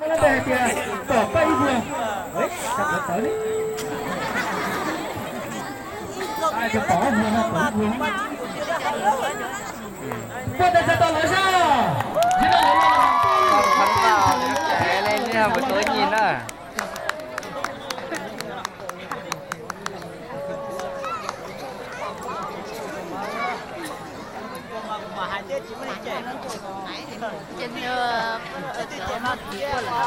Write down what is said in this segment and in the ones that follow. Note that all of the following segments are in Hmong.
Lawv hais tias pom paj ib vuag, sawv tawv li. Ai tias pom ib vuag no, pom ib vuag. Puag ta tsa tau lawv zog. Yog no lawv los,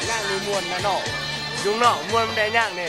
Nyaj li muaj no, zoo no muaj de nyaj ne.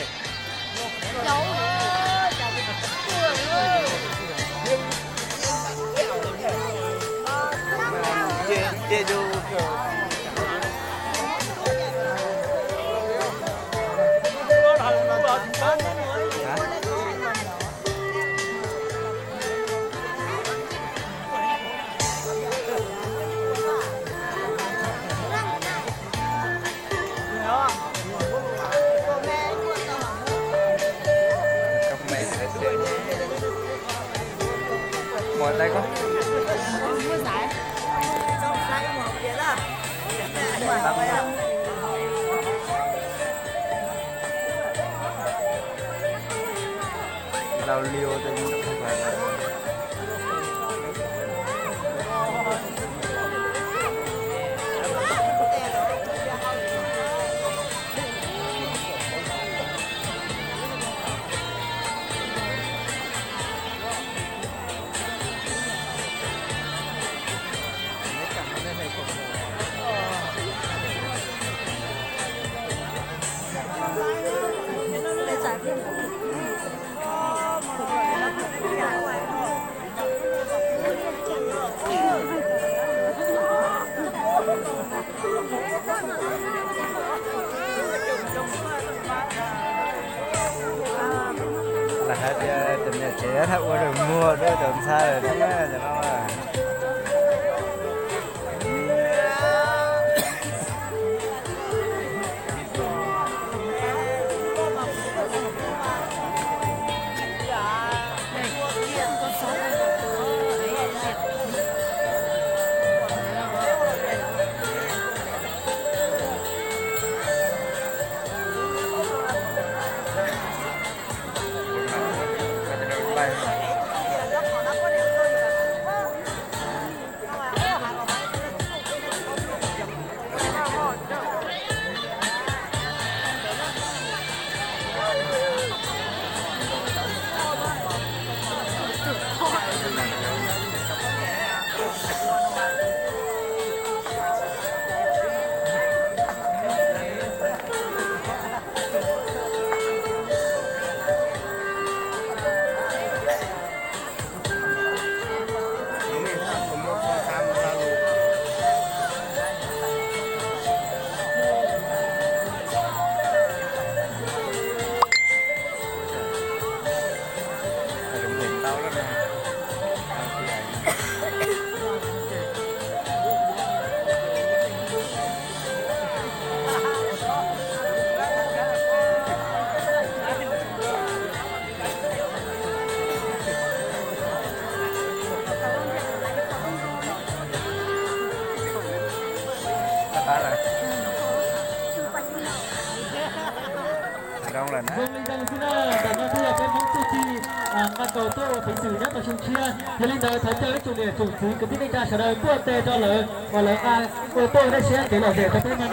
Muaj dais ko. Lau liu. Lam hais tias cov niam tsev thaj ua zaum muag rau cov ntxhais lawm thiab cov no. Zoo li ntawd xwb na, ntawm no thiaj yog peb Hmoob txuj ci nqa kaus tuaj ua peev xwm nyob rau xyoo tshiab. Yog li ntawd thov caw ib tsoom niam tsoom txiv kwv tij neej tsa sawv daws tuaj tes rau lawv kom lawv nqa ua tuaj dej siab kev lom zem rau peb no.